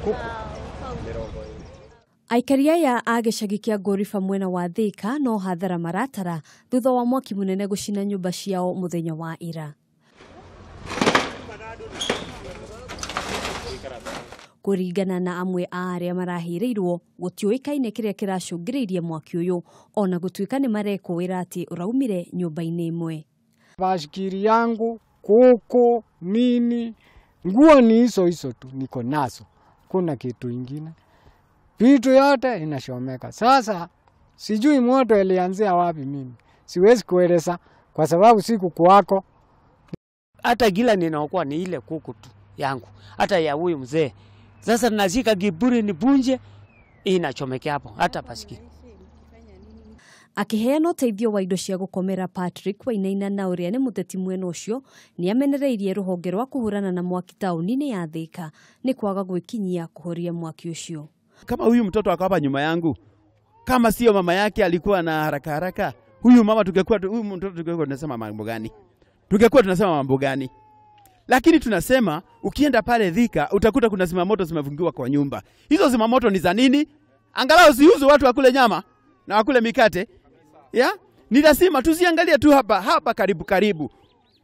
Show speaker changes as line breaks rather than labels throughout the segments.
Kuku.
Aikari aya a gĩcagi kĩa Ngoriba mwena wa Thĩka no hathara maratara thutha wa mwaki mũnene gũcina nyũmba ciao mũthenya wa ira. Kũringana na amwe a arĩa marahĩrĩirwo, gũtiũĩkaine kĩrĩa kĩracũngĩrĩirie mwaki ũyũ, ona gũtuĩka nĩ marekũĩra atĩ ũraumire nyũmba-inĩ ĩmwe.
Bashikiri yangu, kuku, nini, nguo ni hizo hizo tu niko nazo, kuna kitu ingine. Vitu yote inashomeka. Sasa sijui moto ilianzia wapi mimi. Siwezi kueleza kwa sababu siku kuwako.
Hata gila ninaokuwa ni ile kuku tu yangu, hata ya huyu mzee. Sasa nazika kiburi nibunje, inachomekea hapo hata pasikiri.
Akiheana ũteithio wa indo cia gũkomera Patrick Wainaina na ũrĩa nĩ mũteti mwena ũcio nĩ amenereirie rũhonge rwa kũhũrana na mwaki taũni-inĩ ya Thĩka nĩ kwaga gwĩkinyia kũhoria mwaki ũcio.
Kama huyu mtoto akawa hapa nyuma yangu, kama sio mama yake alikuwa na haraka haraka, huyu mama tungekuwa, huyu mtoto tungekuwa tunasema mambo gani? Tungekuwa tunasema mambo gani? Lakini tunasema ukienda pale Thika utakuta kuna zimamoto zimefungiwa kwa nyumba. Hizo zimamoto ni za nini? Angalau ziuze watu wakule nyama na wakule mikate. Ya? Ni lazima tusiangalie tu hapa hapa karibu karibu.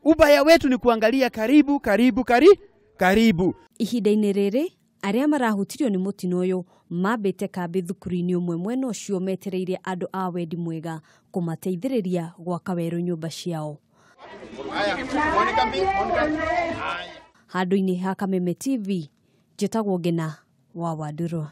Ubaya wetu ni kuangalia karibu karibu karibu.
Ihinda-inĩ rĩrĩ arĩa marahutirio nĩ mũtino ũyũ mambĩte kambĩ thukuru-inĩ ũmwe mwena ũcio metereire andũ a wendi mwega kũmateithĩrĩria gwaka werũ nyũmba ciao. Handũ-inĩ ha Kameme TV, njĩtagwo Ngina wa Wandũrũ.